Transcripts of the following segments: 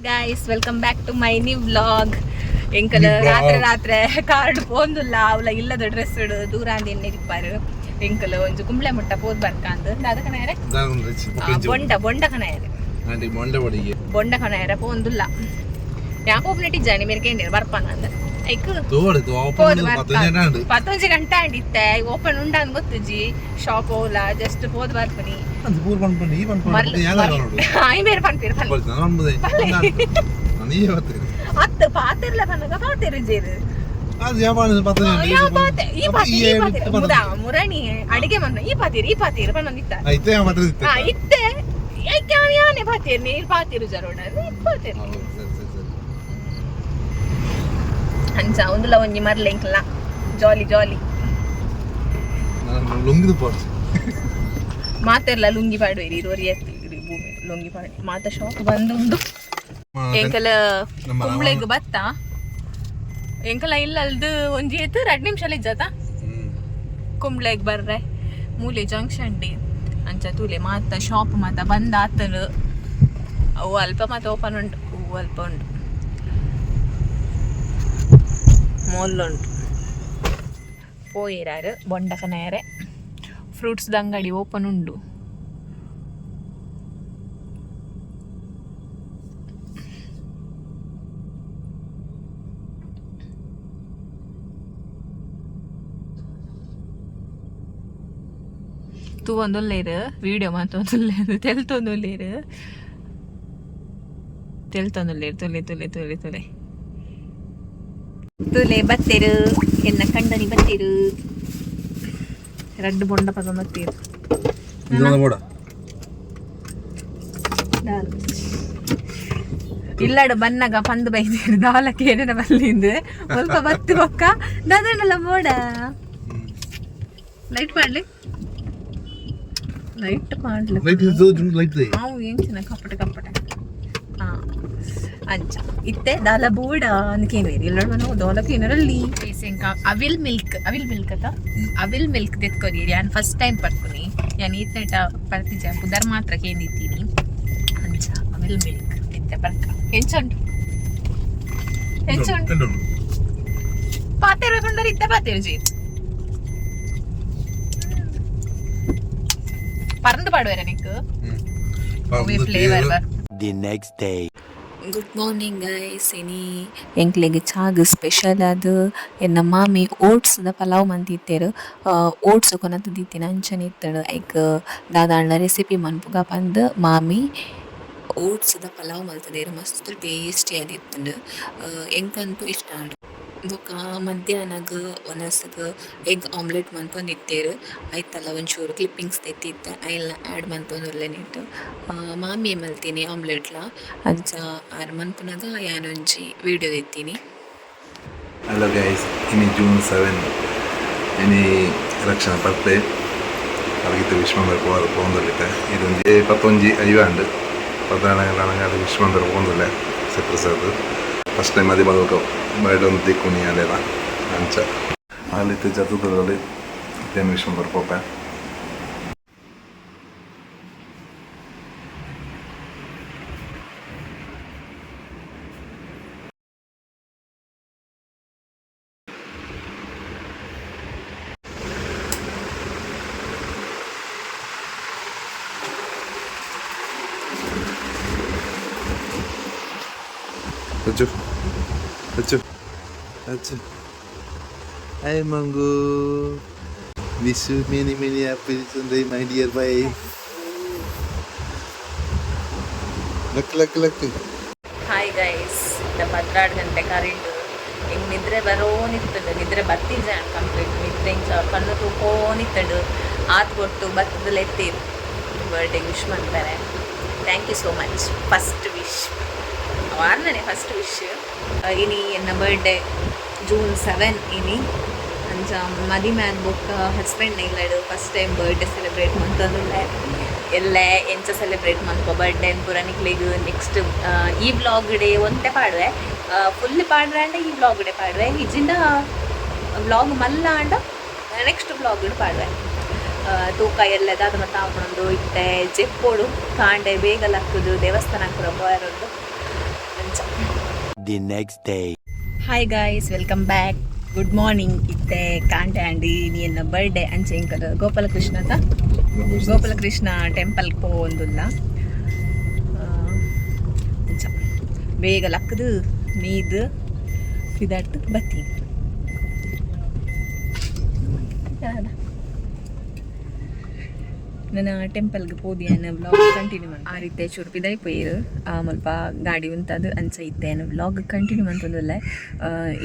Guys, welcome back to my new vlog. ಎಂಕಲ್ New vlog. ರಾತ್ರಿ ರಾತ್ರಿ card ಪೋಂದುಲ್ಲ, ಅವಲ ಇಲ್ಲದ dress ದೂರ ಅಂದ್ ಎನ್ನಿರಿಪ್ಪಾರು. ಎಂಕಲ್ ಒಂಜಿ ಕುಂಬ್ಳೆ ಮುಟ್ಟ ಪೋದ್ ಬರ್ಕಾಂದ್ ದಾದ ಕಣಯರೆ. ಬೊಂಡ ಬೊಂಡ ಕಣಯರೆ. ಬೊಂಡ ಕಣಯರೆ ಪೋಂದುಲ್ಲ. ಯಾಕೆ ಓಪನ್ ಇಜ್ಜಾನಿ ಮೇರೆ ಕೇಂದ್ರ ಬರ್ಪಾನ ಅಂದ ಐಕ್ ಪೋದು ಬರ್ಪ. 11 ಗಂಟೆ ಆಂಡಿತ್ತೆ, ಓಪನ್ ಉಂಡಾನ್ ಗೊತ್ತುಜಿ ಶಾಪ್. ಹೋಲ ಜಸ್ಟ್ ಪೋದ್ ಬರ್ಪನಿ. ಆಯ್ ಬೇರೆ ಪನ್ಪಿರ ಅತ್ತ ಪಾತೆರ್ಲ ಪನ್ನಗ ಪಾತೆರು ಜೇರು. ಯಾ ಪಾತೆ ಈ ಪಾತೆ ಈ ಪಾತೆ ಮುದ ಮುರಣಿ ಅಡಿಗೆ ಮನ್ನ ಈ ಪಾತೀರು ಈ ಪಾತೀರು ಪನ್ನೊಂದಿತ್ತ. ಹಾ ಇತ್ತೆ ಐಕೆ ಯಾನೆ ಪಾತೀರು ನೀರು ಪಾತೀರು ಜರೋಣ ಈ ಪಾತೀರು. ಅಂಚ ಒಂದುಲ ಒಂಜಿ ಮರ್ಲೆ ಇಂಕ್ಲ ಜಾಲಿ ಜಾಲಿ. ಲುಂಗಿದು ಪೋರ್ಚ್. ಮಾತೆರ್ಲ ಲುಂಗಿ ಪಾಡುವೇರಿ ಇರುವರಿ ಎತ್ತು ಇಡೀ ಭೂಮಿ ಲುಂಗಿ ಪಾಡಿ. ಮಾತ ಶಾಪ್ ಬಂದುಂಡು. ಎಂಕಲ ನಮ್ಮ ಕುಂಬ್ಳೆಗ್ ಬತ್ತ. ಎಂಕಲ ಇಲ್ಲ ಅಲ್ದು ಒಂಜಿ ಏತ್ 2 ನಿಮಿಷ ಇಜ್ಜಾತ ಕುಂಬ್ಳೆಗ್ ಬರ್ರೆ. ಮೂಲೆ ಜಂಕ್ಷನ್ ಡಿ ಅಂಚ ತೂಲೆ, ಮಾತ ಶಾಪ್ ಮಾತ ಬಂದ್ ಆತನು. ಅವು ಅಲ್ಪ ಮಾತ ಓಪನ್ ಉಂಟು, ಹೂವು ಅಲ್ಪ ಉಂಟು, ಮಾಲ್ ಉಂಟು. ಪೋಯಿರಾರು ಬೊಂಡಕನೇರೆ. ಫ್ರೂಟ್ಸ್ ಅಂಗಡಿ ಓಪನ್ ಉಂಡು. ತೂವೊಂದುಲ್ಲೇರು, ವೀಡಿಯೋ ಮಾತೊಂದುಲ್ಲೇರು, ತೆಲ್ತೊಂದುಲ್ಲೇರು, ತೆಲ್ತೊಂದುಲ್ಲೇರು. ತುಲೆ ತುಲೆ ತುಲೆ ತುಲೆ ತುಲೆ ಬತ್ತೇರು. ಎನ್ನ ಕಂಡನಿ ಬತ್ತೇರು. ರಡ್ಡು ಬೊಂಡ ಪದ ಬತ್ತೇರು. ದಾಲ್ ಇಲ್ಲಾಡು ಬನ್ನಗ ಪಂದು ಬೈದೇರು, ದಾಲಕ್ಕೆ ಏನೇನ ಬಲ್ಲಿಂದು ಸ್ವಲ್ಪ ಬತ್ತಿ ಬೊಕ್ಕ ದಾದನಲ್ಲ ಬೋಡ. ಲೈಟ್ ಮಾಡ್ಲಿ, ಲೈಟ್ ಮಾಡ್ಲಿ. ಅವು ಎಂಚಿನ ಕಪ್ಪಟ ಕಪ್ಪಟ. ಹಾ ಅಂಚ ಇತ್ತೆ ದಾಲ ಬೋಡ ಅಂದ್ಕೇನು ಇಲ್ಲಡು ಮನ ದೋಲಕ್ಕೆ ಏನಾರಲ್ಲಿ ಇಂಕ ಅವಿಲ್ ಮಿಲ್ಕ್, ಅವಿಲ್ ಮಿಲ್ಕ್ ಅತ್ತ, ಅವಿಲ್ ಮಿಲ್ಕ್ ತೆತ್ಕೊರಿ. ಯಾನ್ ಫಸ್ಟ್ ಟೈಮ್ ಪರ್ಪುನಿ. ಯಾನ್ ಈತ್ನೇಟ ಪರ್ತಿಜ, ಪುದರ್ ಮಾತ್ರ ಕೇಂದಿತ್ತೀನಿ. ಅಂಚ ಅವಿಲ್ ಮಿಲ್ಕ್ ಇತ್ತೆ ಪರ್ಕ. ಎಂಚುಂಡು ಎಂಚುಂಡು? ಪಾತೆರ ಪಂಡರ್ ಇತ್ತೆ ಪಾತೆರು ji ಪರಂದು ಪಾಡುವೆರ ನಿಕ್ಕು flavour. The next day. Good morning guys. ಇನಿ ಎಂಕ್ಲೆಗ್ ಚಾಗ್ ಸ್ಪೆಷಲ್ ಅದು ಎನ್ನ ಮಾಮಿ ಓಟ್ಸ್ದ ಪಲಾವ್ ಮಂತಿತ್ತೆರ್. ಓಟ್ಸ್ ಕೊನತ್ ದೀತಿನ ಅಂಚನೆ ಇತ್ತುಂಡು. ಐಕ್ ದಾದಾಂಡ ರೆಸಿಪಿ ಮನ್ಪುಗ ಪಂದ್ ಮಾಮಿ ಓಟ್ಸ್ದ ಪಲಾವ್ ಮಲ್ತುದೆರ್. ಮಸ್ತ್ ಟೇಸ್ಟಿ ಆದಿತ್ತುಂಡು, ಎಂಕಂತೂ ಇಷ್ಟ ಆಂಡ್. ಬೊಕ ಮಧ್ಯಾಹ್ನಗ್ ವನಸ್ಗ್ ಎಗ್ ಆಮ್ಲೆಟ್ ಮನ್ಪೊಂದಿತ್ತೆರ್. ಐತಲ ಒಂಚೂರು ಕ್ಲಿಪ್ಪಿಂಗ್ಸ್ ದೆತ್ತಿತ್ತೆ, ಐನ್ಲ ಆಡ್ ಮನ್ಪೊಂದುಲ್ಲೆ ನೆಟ್ಟ್. ಮಾಮಿಯೇ ಮಲ್ತಿನಿ ಆಮ್ಲೆಟ್ಲ. ಅಂಚ ಆರ್ ಮನ್ಪುನಗ ಯಾನೊಂಜಿ ವೀಡಿಯೋ ದೆತ್ತೀನಿ. ಹಲೋ ಗೈಸ್, ಇನಿ ಜೂನ್ 7, ಇನಿ ರಕ್ಷಣಾ ಬರ್ತ್ಡೇ. ಅಲ್ಗಿತ್ತೆ ವಿಶ್ ಮಂದರ್ ಪೋಂದೊಲ್ಲಿತ್ತೆ. ಇದೊಂಜಿ 11:50 ಆಂಡ್. ಪದಾಣಂಗ ವಿಶ್ ಮಂದರ್ ಪೋಂದುಲ್ಲೆ. ಸೆಪ್ರಸಾದ್ ಫಸ್ಟ್ ಟೈಮ್ ಅದಿ ಮಲ್ಕ ಬರ್ಡೇ ಒಂದು ದಿಕ್ಕುನಿ ಅಲ್ಲೇನ. ಅಂಚ ಅಲ್ಲಿತ್ತೆ ಜತುದಲ್ಲಿ ಇತ್ತೇನು wish ಮಂದರ್ ಪೋಪೆ. Achu. Achu. Achu. Hi Mangu. Wish you many many happy return day, my dear wife. Luck luck luck. Hi guys, ಇತ್ತ 12 ಗಂಟೆ ಕರೆಂಟ್. ಹಿಂಗೆ ನಿದ್ರೆ ಬರೋನಿತ್ತಂಡು, ನಿದ್ರೆ ಬತ್ತಿಜ ಕಂಪ್ಲೀಟ್. ನಿದ್ರೆ ಇಂಚ ಕಣ್ಣು ತೂಕೋನಿತ್ತಂಡು. ಆತ್ ಕೊಟ್ಟು ಬತ್ತದಲ್ಲ ಎತ್ತೀರು ಬರ್ಡೇಗೆ ವಿಶ್ ಮಾಡ್ತಾರೆ. Thank you so much. First wish ವಾರ್ನನೆ first wish. ಇನಿ ಎನ್ನ ಬರ್ಡೇ ಜೂನ್ 7 ಇನಿ. ಅಂಚ ಮದಿಮೆ ಬೊಕ್ಕ ಹಸ್ಬೆಂಡ್ ಇಲ್ಲಡು ಫಸ್ಟ್ ಟೈಮ್ ಬರ್ಡೇ ಸೆಲೆಬ್ರೇಟ್ ಮಂತೊಂದುಲ್ಲೆ. ಎಲ್ಲೆ ಎಂಚ ಸೆಲೆಬ್ರೇಟ್ ಮನ್ಪ ಬರ್ಡೇ ಪೂರ ನಿಕ್ಲೆಗ್ ನೆಕ್ಸ್ಟ್ ಈ ವ್ಲಾಗ್ ಡೇ ಒಂತೆ ಪಾಡುವೆ. ಫುಲ್ ಪಾಡ್ರೆ ಅಂಡ ಈ ವ್ಲಾಗ್ ಡೇ ಪಾಡುವೆ. ಇಜ್ಜಿಂಡ ವ್ಲಾಗ್ ಮಲ್ಲ ಅಂಡ ನೆಕ್ಸ್ಟ್ ವ್ಲಾಗ್ ಪಾಡುವೆ. ತೂಕ ಎಲ್ಲ ದಾದ ಮತ್ತೆ ಆಪುಂಡು. ಇತ್ತೆ ಜೆಪ್ಪೋಡು, ಕಾಂಡೆ ಬೇಗ ಲಕ್ಕುದು ದೇವಸ್ಥಾನ ಪೂರ ಪೋಯರುಂಡು. The next day. Hi guys, welcome back. Good morning. ಇತ್ತೆ ಕಾಂಟೆ ಆಂಡಿ ನೀ ಎನ್ನ ಬರ್ಡೇ ಅಂಚೆ ಇಂಕಲ್ ಗೋಪಾಲಕೃಷ್ಣ ತ ಗೋಪಾಲಕೃಷ್ಣ ಟೆಂಪಲ್ ಪೋವೊಂದುಲ್ಲ. ಅಂಚ ಬೇಗ ಲಕ್ಕದು ಮೀದು ಪಿದಾಡ್ತು ಬತ್ತೀನಿ. ನನ್ನ ಟೆಂಪಲ್ಗೆ ಪೋದಿ ವ್ಲಾಗ್ ಕಂಟಿನ್ಯೂ ಮಾಡಿ. ಆ ರೀತಿ ಚೂರು ಪಿದಾಯಿ ಪೋಯಿರು ಮುಲ್ಪ ಗಾಡಿ ಉಂತದು. ಅಂಚ ಇತ್ತೆ ವ್ಲಾಗ್ ಕಂಟಿನ್ಯೂ ಮಂತೊಂದುಲ್ಲೆ.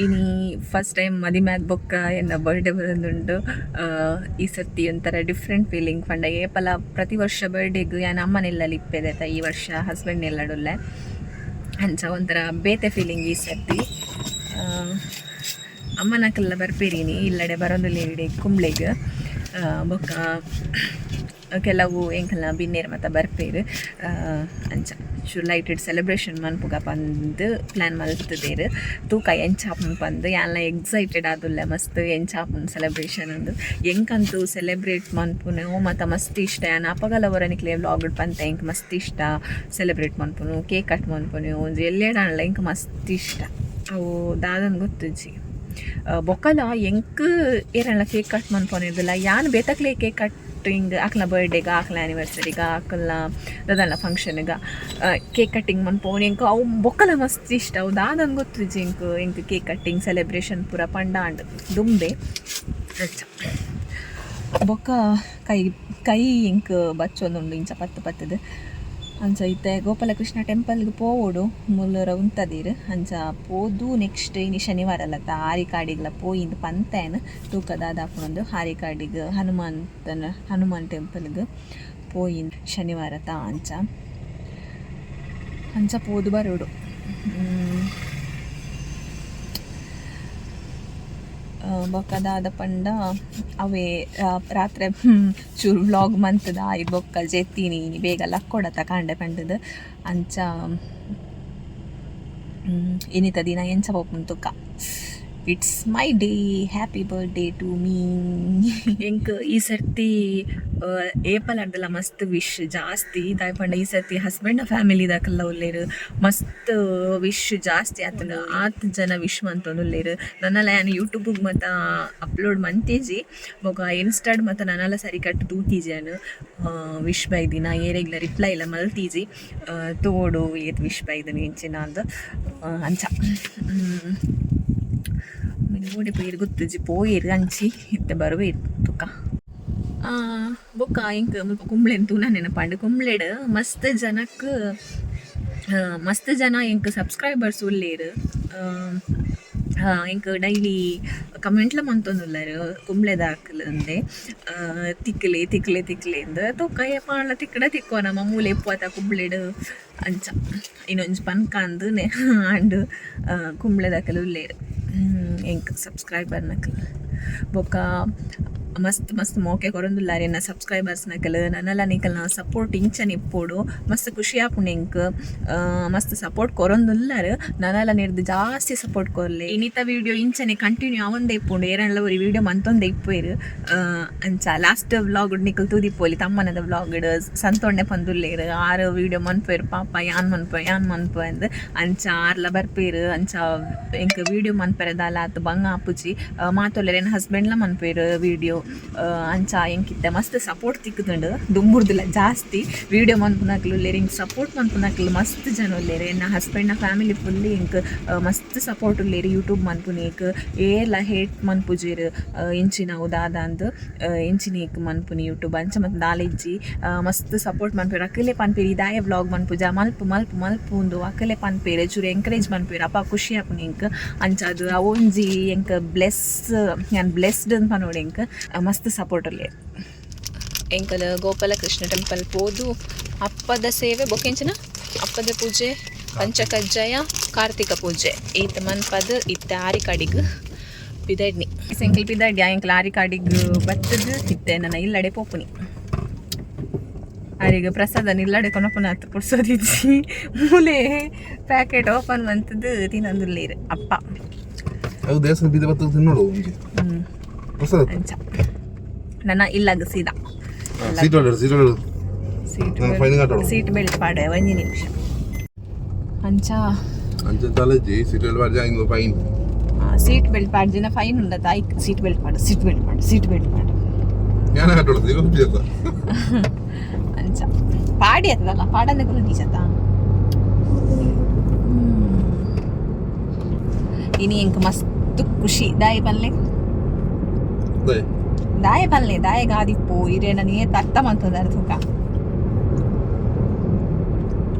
ಇನಿ ಫಸ್ಟ್ ಟೈಮ್ ಮದಿಮ್ಯಾದ ಬೊಕ್ಕ ಎನ್ನ ಬರ್ಡೇ ಬರೋದುಂಟು. ಈ ಸರ್ತಿ ಒಂಥರ ಡಿಫ್ರೆಂಟ್ ಫೀಲಿಂಗ್. ಪಂಡ ಏಪಲ ಪ್ರತಿ ವರ್ಷ ಬರ್ಡೇಗ್ ಯಾನ್ ಅಮ್ಮನೆಲ್ಲಲ್ಲಿ ಇಪ್ಪೆದೆ. ಈ ವರ್ಷ ಹಸ್ಬೆಂಡ್ ಎಲ್ಲಡುಲ್ಲೆ. ಅಂಚ ಒಂಥರ ಬೇತೆ ಫೀಲಿಂಗ್ ಈ ಸರ್ತಿ. ಅಮ್ಮನಕ್ಕೆಲ್ಲ ಬರ್ಪೇರಿನಿ ಇಲ್ಲಡೆ ಬರೋದಿಲ್ಲ ಇಡೆ ಕುಂಬ್ಳೆಗ್. ಬೊಕ್ಕ ಕೆಲವು ಎಂಕಲ್ನ ಬಿನ್ನೇರ್ ಮತ್ತ ಬರ್ಪೇರು. ಅಂಚ ಚೂರು ಲೈಟೆಡ್ ಸೆಲೆಬ್ರೇಷನ್ ಮನ್ಪುಗ ಪಂದ್ ಪ್ಲ್ಯಾನ್ ಮಲ್ತದೇರು. ತೂಕ ಎಂಚ ಆಪುಂಡು ಪಂದ್. ಯಾನ್ಲ ಎಕ್ಸೈಟೆಡ್ ಆದುಲ್ಲೆ ಮಸ್ತ್ ಎಂಚ ಆಪುಂಡು ಸೆಲೆಬ್ರೇಷನ್ ಅಂದ್. ಎಂಕಂತೂ ಸೆಲೆಬ್ರೇಟ್ ಮನ್ಪುನು ಮತ್ತ ಮಸ್ತ್ ಇಷ್ಟ. ಯಾನ್ ಅಪಗಲ ಒರ ನಿಕ್ಲೆ ವ್ಲಾಗ್ ಪಂತೆ, ಎಂಕ್ ಮಸ್ತ್ ಇಷ್ಟ ಸೆಲೆಬ್ರೇಟ್ ಮನ್ಪುನು, ಕೇಕ್ ಕಟ್ ಮನ್ಪುನು. ಒಂಜಿ ಎಲ್ಲೆಡಾಂಡಲ ಎಂಕ್ ಮಸ್ತ್ ಇಷ್ಟ. ಅವು ದಾದನ್ ಗೊತ್ತುಜ್ಜಿ. ಬೊಕ್ಕಲ ಎಂಕ್ ಏರನ್ಲ ಕೇಕ್ ಕಟ್ ಮನ್ಪೊನಿರ್ದಿಲ್ಲ. ಯಾನ್ ಬೇತಕ್ಲೆ ಕೇಕ್ ಕಟ್ಟಿಂಗ್ ಅಕ್ಲ್ನ ಬರ್ಡೇಗ, ಅಕ್ಲ್ನ ಆನಿವರ್ಸರಿಗ, ಅಕ್ಲ್ನ ದಾದಲ್ಲ ಫಂಕ್ಷನ್ಗ ಕೇಕ್ ಕಟ್ಟಿಂಗ್ ಮನ್ಪುನು ಎಂಕ್ ಅವು ಬೊಕ್ಕಲ ಮಸ್ತ್ ಇಷ್ಟ. ಅವು ದಾದನ್ ಗೊತ್ತುಜ್ಜಿ ಎಂಕ್. ಎಂಕ್ ಕೇಕ್ ಕಟ್ಟಿಂಗ್ ಸೆಲೆಬ್ರೇಷನ್ ಪೂರ ಪಂಡ ಆಂಡ್ ದುಂಬೆ. ಅಂಚ ಬೊಕ್ಕ ಕೈ ಕೈ ಎಂಕ್ ಬಚ್ಚೊಂದುಂಡು ಇಂಚ ಪತ್ತು ಪತ್ತುದು. ಅಂಚ ಇತ್ತೆ ಗೋಪಾಲಕೃಷ್ಣ ಟೆಂಪಲ್ಗೆ ಪೋವೊಡು. ಮುಲ್ಲೊರ ಉಂತದೀರ್. ಅಂಚ ಪೋದು ನೆಕ್ಸ್ಟ್ ಇನಿ ಶನಿವಾರ ಅಲ್ಲತ್ತ, ಆರಿಕಾಡಿಗ್ಲ ಪೋಯಿಂದ್ ಪಂತೇನ್. ತೂಕ ದಾದಾಪುಂಡು. ಹಾರಿಕಾಡಿಗ್ ಹನುಮಂತನ ಹನುಮಾನ್ ಟೆಂಪಲ್ಗ್ ಪೋಯಿನ್ ಶನಿವಾರ ತಾ. ಅಂಚ ಅಂಚ ಪೋದು ಬರೋಡು. ಬೊಕ್ಕ ದಾದ ಪಂಡ ಅವೇ ರಾತ್ರೆ ಚೂರು ವ್ಲಾಗ್ ಮಂತದ ಆಯಿ ಬೊಕ್ಕ ಜೆತ್ತೀನಿ. ಬೇಗ ಲಕ್ಕೊಡತ ಕಾಂಡೆ ಪಂಡದು. ಅಂಚ ಇನಿತ ದಿನ ಎಂಚ ಪೋಪುಂಡು ತುಕ್ಕ. It's my day, happy birthday to me. ಎಂಕ್ ಈ ಸರ್ತಿ ಏಪಲ್ ಮಸ್ತ್ ವಿಶ್ ಜಾಸ್ತಿ. ದಾಯೆ ಪಂಡ ಈ ಸರ್ತಿ ಹಸ್ಬೆಂಡ್ ಫ್ಯಾಮಿಲಿ ದಾಕಲ್ಲ ಉಲ್ಲೇರು. ಮಸ್ತ್ ವಿಶ್ ಜಾಸ್ತಿ ಆತುಂಡು. ಆತ್ ಜನ ವಿಶ್ ಮಂತೊಂದು ಉಲ್ಲೇರು. ನನ್ನಲ ಯಾನ್ ಯೂಟ್ಯೂಬ್ ಮತ ಅಪ್ಲೋಡ್ ಮಂತೇಜಿ. ಬೊಕ ಇನ್ಸ್ಟಾಡ್ ಮತ ನನಲ ಸರಿ ಕಟ್ ತೂತಿಜಿ. ಯಾನ್ ವಿಶ್ ಬೈದಿನ ಏರೆಗ್ಲ ರಿಪ್ಲೈ ಇಲ್ಲ ಮಲ್ತೀಜಿ. ತೋಡು ಏತ್ ವಿಶ್ ಬೈದನು ಇಂಚಿನ ಅಂದ್. ಅಂಚ ಓಡೆ ಪೋಯೆರ್ ಗೊತ್ತುಜ್ಜಿ. ಪೋಯೆರ್ ಅಂಚಿ ಇತ್ತೆ ಬರುವೆರ್ ತುಕ. ಬೊಕ್ಕ ಎಂಕ್ ಮುಲ್ಪ ಕುಂಬ್ಳೆನ್ ತೂನ ನೆನಪಾಂಡ್. ಕುಂಬ್ಳೆಡ್ ಮಸ್ತ್ ಜನಕ್ ಮಸ್ತ್ ಜನ ಎಂಕ್ ಸಬ್ಸ್ಕ್ರೈಬರ್ಸ್ ಉಲ್ಲೇರ್. ಎಂಕ್ ಡೈಲಿ ಕಮೆಂಟ್ಲ ಮಂತೊಂದುಲ್ಲೆರ್ ಕುಂಬ್ಳೆದಾಕುಲು ಅಂದೆ, ತಿಕ್ಲೆ ತಿಕ್ಲೆ ತಿಕ್ಲೆ ಅಂದ್. ತೂಕ ಏಪಾಂಡಲ ತಿಕ್ಕಡ ತಿಕ್ಕುವ ನಮ ಮೂಲೆ ಇಪ್ಪುವತ ಕುಂಬ್ಳೆಡ್. ಅಂಚ ಇನ್ನೊಂಜಿ ಪನ್ಕ ಅಂದ್ ಆಂಡ್. ಕುಂಬ್ಳೆದಕುಲು ಉಲ್ಲೇರ್ ಎಂಕ್ ಸಬ್ಸ್ಕ್ರೈಬರ್ ನಕುಲು. ಬೊಕ್ಕ ಮಸ್ತ್ ಮಸ್ತ್ ಮೋಕೆ ಕೊರೊಂದುಲ್ಲಾರ್ ಎನ್ನ ಸಬ್ಸ್ಕ್ರೈಬರ್ಸ್ ನಕಲು. ನನಲ ನಿಕಲ್ನ ಸಪೋರ್ಟ್ ಇಂಚನೆ ಇಪ್ಪೊಡು. ಮಸ್ತ್ ಖುಷಿ ಆಪುಂಡು ಎಂಕ್. ಮಸ್ತ್ ಸಪೋರ್ಟ್ ಕೊರೊಂದುಲ್ಲಾರ್. ನನಲ ನೆರ್ದ್ ಜಾಸ್ತಿ ಸಪೋರ್ಟ್ ಕೊರ್ಲೆ. ಇನಿತ ವಿಡಿಯೋ ಇಂಚನೆ ಕಂಟಿನ್ಯೂ ಆವೊಂದೇ ಇಪ್ಪುಂಡು. ಏರೆನ್ಲ ಒರಿ ವಿಡಿಯೋ ಮಂತೊಂದೇ ಇಪ್ಪುವೆರ್. ಅಂಚ ಲಾಸ್ಟ್ ವ್ಲಾಗ್ ನಿಕುಲು ತೂದಿಪ್ಪೊಲಿ. ತಮ್ಮನದ ವ್ಲಾಗ್ ಸಂತೊಣ್ಣೆ ಪಂದುಲ್ಲೇರ್. ಆರ್ ವಿಡಿಯೋ ಮನ್ಪುವೆರ್ ಪಾಪ. ಯಾನ್ ಮನ್ಪುವೆ, ಯಾನ್ ಮನ್ಪುವೆ ಅಂದ್. ಅಂಚ ಆರ್ಲ ಬರ್ಪೇರ್. ಅಂಚ ಎಂಕ್ ವಿಡಿಯೋ ಮನ್ಪೆರೆ ದಾಲ ಆತ್ ಬಂಗ ಆಪುಜಿ. ಮಾತೊಲ್ಲೆರ್ ಎನ್ನ ಹಸ್ಬೆಂಡ್ಲ ಮನ್ಪುವೆರ್ ವಿಡಿಯೋ. ಅಂಚ ಎಂಕಿತ್ತೆ ಮಸ್ತ್ ಸಪೋರ್ಟ್ ತಿಕ್ಕುದುಂಡು ದುಂಬುರ್ದುಲ ಜಾಸ್ತಿ. ವಿಡಿಯೋ ಮನ್ಪುನಕ್ಲು ಉಲ್ಲೆರ್, ಎಂಕ್ ಸಪೋರ್ಟ್ ಮನ್ಪುನಕ್ಲು ಮಸ್ತ್ ಜನ ಉಲ್ಲೆರ್. ಎನ್ನ ಹಸ್ಬೆಂಡ್ನ ಫ್ಯಾಮಿಲಿ ಫುಲ್ ಎಂಕ್ ಮಸ್ತ್ ಸಪೋರ್ಟ್ ಉಲ್ಲೆರ್. YouTube ಮನ್ಪುನೇಕ್ ಏರ್ಲ hate ಮನ್ಪುಜೆರ್. ಎಂಚಿನವು ದಾದ ಅಂದ್, ಎಂಚಿನೇಕ್ ಮನ್ಪುನಿ ಯೂಟ್ಯೂಬ್ ಅಂಚ ಮತ್ತ ದಾಲ ಇಜ್ಜಿ. ಮಸ್ತ್ ಸಪೋರ್ಟ್ ಮನ್ಪುವೆರ್. ಅಕುಲೇ ಪನ್ಪೆರ್, ಈ ದಾಯೆ ವ್ಲಾಗ್ ಮನ್ಪುಜ, ಮಲ್ಪು ಮಲ್ಪು ಮಲ್ಪು ಉಂದು ಅಕುಲೇ ಪನ್ಪೆರ್. ಚೂರು ಎಂಕರೇಜ್ ಮನ್ಪುವೆರ್. ಅಪ ಖುಷಿ ಆಪುಂಡು ಎಂಕ್. ಅಂಚ ಅದು ಅವೊಂಜಿ ಎಂಕ್ ಬ್ಲೆಸ್, ಯಾನ್ ಬ್ಲೆಸ್ಡ್ ಅಂದ್ ಪನೊಡು. ಎಂಕ್ ಮಸ್ತ್ ಸಪೋರ್ಟ್ ಉಲ್ಲೆರ್. ಎಂಕಲ್ ಗೋಪಾಲಕೃಷ್ಣ ಟೆಂಪಲ್ ಪೋದು ಅಪ್ಪದ ಸೇವೆ ಬೊಕ್ಕ ಎಂಚಿನ ಅಪ್ಪದ ಪೂಜೆ, ಪಂಚಕಜ್ಜಾಯ, ಕಾರ್ತಿಕ ಪೂಜೆ ಈತ ಮನ್ಪದ್ ಇತ್ತೆ ಆರಿಕಾಡಿಗ್ ಪಿದಡ್ನಿ. ಎಂಕಲ್ ಪಿದಡ್ಡಿ. ಎಂಕಲ್ ಆರಿಕಾಡಿಗ್ ಬತ್ತದ್ ಇತ್ತೆ ನನ್ನ ಇಲ್ಲಡೆ ಪೋಪುನಿ. ಆರಿಗೆ ಪ್ರಸಾದ ಇಲ್ಲಡೆ ಕೊನಪುನಾತ್ ಪುರ್ಸೋದಿಜ್ಜಿ. ಮೂಲೆ ಪ್ಯಾಕೆಟ್ ಓಪನ್ ಮಂತದ್ದು ತಿನ್ನೊಂದುಲ್ಲೇರು ಅಪ್ಪ. ಅದು ದೇವಸ್ಥಾನ ಬೀದಿ ಬರ್ತದೆ, ತಿನ್ನೋಡು ಒಂಜಿ ಪ್ರಸಾದ. ಅಂಚ ನನ್ನ ಇಲ್ಲಗ್ ಸೀದಾ. ಸೀಟ್ ಒಳ್ಳೆ, ಸೀಟ್ ಒಳ್ಳೆ. ಸೀಟ್ ನಾನು ಫೈನ್ ಕಟ್ಟೋಡು. ಸೀಟ್ ಬೆಲ್ಟ್ ಪಾಡೆ ಒಂಜಿ ನಿಮಿಷ. ಅಂಚ. ಅಂಚೆ ತಲೆಜಿ ಸೀಟ್ ಬೆಲ್ಟ್ ಪಾಡ್ಜಿ ಇಂದು ಫೈನ್. ಸೀಟ್ ಬೆಲ್ಟ್ ಪಾಡ್ಜಿನ ಫೈನ್ ಉಂಡ ತಾಯಿ. ಸೀಟ್ ಬೆಲ್ಟ್ ಪಾಡು, ಸೀಟ್ ಬೆಲ್ಟ್ ಪಾಡು, ಸೀಟ್ ಬೆಲ್ಟ್ ಪಾಡು. ಯಾನ ಕಟ್ಟೋದು ಈಗ ಒಪ್ಪಿಜತ್ತ. ಅಂಚ ಪಾಡಿ ಆತದಲ್ಲ, ಪಾಡಂದೆ ಕುಲ್ಲ ಟೀಚತ್ತ. ಇನಿ ಎಂಕ್ ಮಸ್ತ್ ಖುಷಿ ದಾಯಿ ಪಲ್ಲೆ. ದಾಯೆ? ದಾಯೆ ಪಲ್ಲೆ, ದಾಯೆ ಗಾದಿಪ್ಪು ಇರೇನ ನೀ ಅರ್ಥ ಮಂತದಾರ ತೂಕ.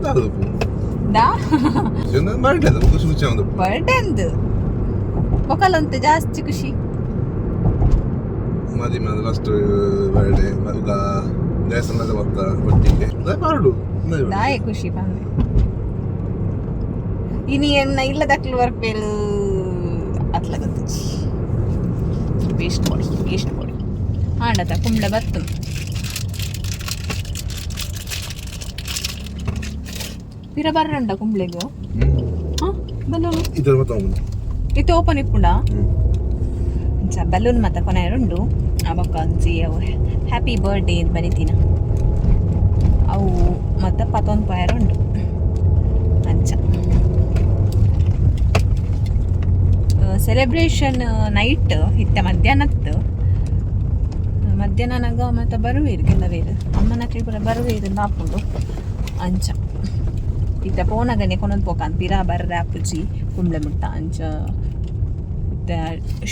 ದಾದ ಉಪ್ಪು? ದಾ? ಬರ್ಡೇ ಖುಷಿ ಖುಷಿ ಒಂದು. ಬರ್ಡೇ ಅಂದು ಒಕಲಂತೆ ಜಾಸ್ತಿ ಖುಷಿ. ಮದಿ ಮಾದ ಫಸ್ಟ್ ಬರ್ಡೇ ಮಗ ದೇವಸ್ಥಾನದ ಮತ್ತ ಒಟ್ಟಿಗೆ ಪಾಡು. ದಾಯೆ ಖುಷಿ ಪಂದೆ? ಇನಿ ಎನ್ನ ಇಲ್ಲದಕ್ಲು ಬರ್ಪೇರು ಅತ್ಲ ಗೊತ್ತುಜಿ. ವೇಸ್ಟ್ ಕೊಡಿ, ವೇಸ್ಟ್ ಕೊಡಿ. ಆಂಡತ ಕುಂಬಳ ಬತ್ತು. ಪಿರ ಬರ್ರಂಡ ಕುಂಬ್ಳೆಗು. ಹಾ, ಬಲೂನ್. ಇದರ ಮತ್ತೆ. ಇತ್ತೆ ಓಪನ್ ಇಪ್ಪುಂಡ. ಅಂಚ ಬಲೂನ್ ಮತ್ತ ಕೊನೆಯರುಂಡು. ಅಬೊಕ್ಕ ಒಂಜಿ ಅವು ಹ್ಯಾಪಿ ಬರ್ಡೇ ಅಂತ ಬರಿತೀನ ಅವು ಮತ್ತ ಪತೊಂದು ಪಯರ್ ಉಂಡು. ಅಂಚ ಸೆಲೆಬ್ರೇಷನ್ ನೈಟ್ ಇತ್ತೆ ಮಧ್ಯಾಹ್ನತ್ತು. ಮಧ್ಯಾಹ್ನ ನಗ ಮತ್ತೆ ಬರುವೇರು ಕೆಲವೇರು, ಅಮ್ಮನಕ್ಲಿ ಪೂರ ಬರುವೇರು ಆಪುಂಡು. ಅಂಚ ಇತ್ತೆ ಪೋನಗನೆ ಕೊನೊಂದು ಪೋಕಂತ ಪಿರ ಬರ್ರೆ ಅಪ್ಪುಜಿ ಕುಂಬ್ಳೆ ಮುಟ್ಟ. ಅಂಚ ಇತ್ತೆ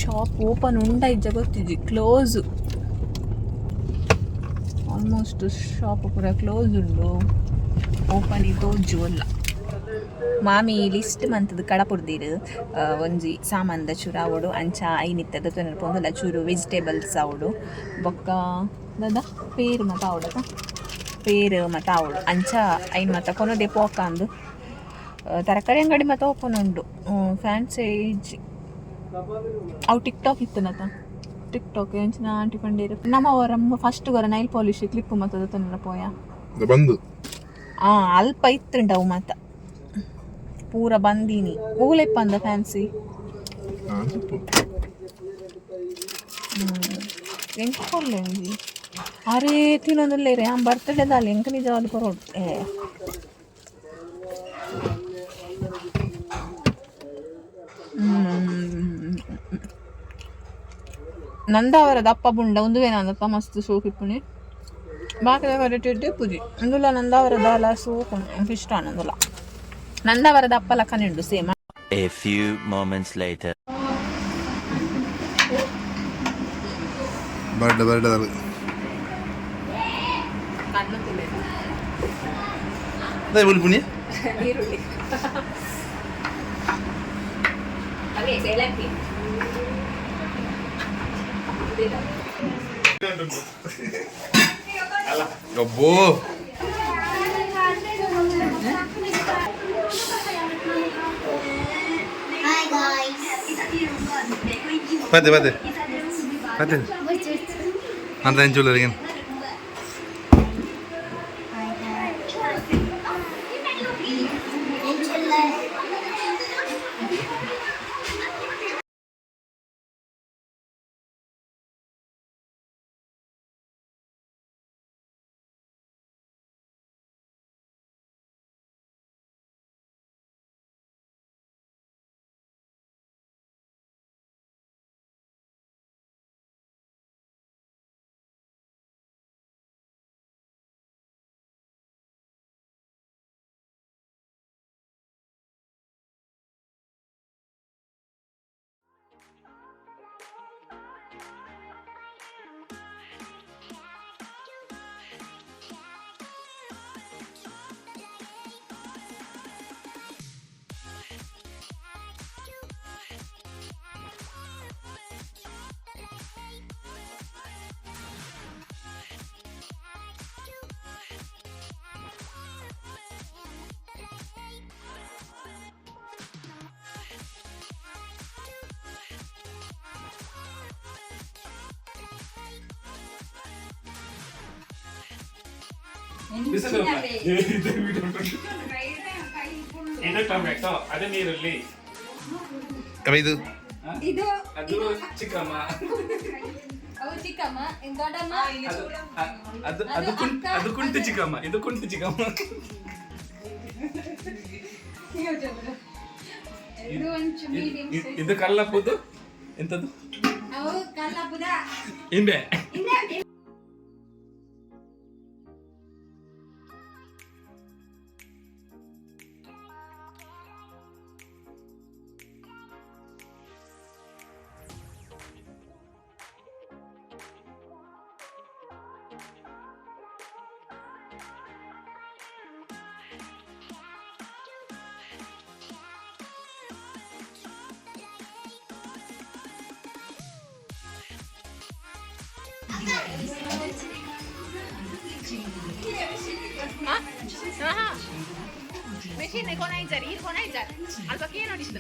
ಶಾಪ್ ಓಪನ್ ಉಂಡ ಇಜ್ಜ ಗೊತ್ತಿಜ್ಜಿ. ಕ್ಲೋಸ್, ಆಲ್ಮೋಸ್ಟ್ ಶಾಪ್ ಪೂರ ಕ್ಲೋಸ್ ಉಂಡು. ಓಪನ್ ತೋಜು ಅಲ್ಲ. ಮಾಮಿ ಲಿಸ್ಟ್ ಮಂತದ ಕಡಪುರ್ದಿರು ಒಂಜಿ ಸಾಮಾನ್ದ ಚೂರು ಆವೊಡು. ಅಂಚ ಐನಿತ್ತದ ತೊನರ್ ಪೊಂದುಲ. ಚೂರು ವೆಜಿಟೇಬಲ್ಸ್ ಆವೊಡು, ಬೊಕ್ಕ ದಾದ ಪೇರು ಮತ ಆವೊಡತ, ಪೇರು ಮತ ಆವೊಡು. ಅಂಚ ಐನ್ ಮತ ಕೊನೊದೆ ಪೋಕಂದು. ತರಕಾರಿ ಅಂಗಡಿ ಮತ ಓಪನ್ ಉಂಡು. ಫ್ಯಾನ್ಸಿ ಇಜ್ಜಿ. ಅವು ಟಿಕ್ ಟಾಕ್ ಇತ್ತನತ, ಟಿಕ್ ಟಾಕ್ ಎಂಚಿನ ಆಂಟಿ ಪಂಡೇರು ನಮ್ಮ ಅವರ ಫಸ್ಟ್ ಗೊರ ನೈಲ್ ಪಾಲಿಶ್ ಕ್ಲಿಪ್ ಮತದ ತೊನರ ಪೋಯ. ಬಂದು. ಆ ಅಲ್ಪ ಇತ್ತುಂಡ ಅವು ಮಾತ ಪೂರ ಬಂದೀನಿ. ಓಲೆಪ್ಪ ಅಂದ ಫ್ಯಾನ್ಸಿ. ಎಂಕ್ ಕೊರ್ಲೆ ಒಂಜಿ. ಅರೇ, ತಿನ್ನೊಂದುಲ್ಲೇರೆ. ಆಂ ಬರ್ತಡೇ ದಾಲ ಎಂಕ್ ನಿಜವಾದ ಕೊರೋಡು. ಏ ನಂದಾವರ ದಪ್ಪ ಬುಂಡ ಉಂದುವೆ ನಂದಪ್ಪ ಮಸ್ತ್ ಸೋಕಿಪ್ಪುನಿ. ಬಾಕಿದ ವೆರೈಟಿ ಪುಜಿ ಉಂದುಲ. ನಂದಾವರ ದಾಲ ಸೋಕು, ಎಂಕ್ ಇಷ್ಟ ಆನಂದುಲ. ನಂದಾವರ ದಪ್ಪ ಲಕ್ಕನೆ ಉಂಡು same. A few moments later. Birthday birthday. ಕಣ್ಣು. ಪುಣ್ಯ. ಈರುಳ್ಳಿ ಅದೇ ಏಲಕ್ಕಿ. ಅಬ್ಬೋ. Hi guys. ಪತ್ತೆ ಪತ್ತೆ ಪತ್ತೆ ಅಂತ ಎಂಚುಲ್ಲ. Hi guys. ಇದು ಟೊಮೆಟೊ, ಅದು ನೀರುಳ್ಳಿ. ಇದು ಇದು ಅದು ಚಿಕ್ಕಮ್ಮ. ಅವು ಚಿಕ್ಕಮ್ಮ, ಇನ್ ದೊಡ್ಡಮ್ಮ. ಅದು ಅದು ಕುಂಟ್, ಅದು ಕುಂಟು ಚಿಕ್ಕಮ್ಮ, ಇದು ಕುಂಟು ಚಿಕ್ಕಮ್ಮ. ಇದು ಒಂಚೂರು ಮೀಡಿಯಂ ಸೈಜ್. ಇದು ಕಲ್ಲಪ್ಪುದು ಎಂತದ್ದು? ಅವು ಕಲ್ಲಪ್ಪುದ. ಇಂಬೆ. ಇಂದೆ. ಮೆಷಿನ್ ಕೊನಾಯ್ಜಾರ್, ಈರ್ ಕೊನಾಯ್ಜಾರ್, ಅಲ್ಪ ಕೇನೋಡಿತ್ತು.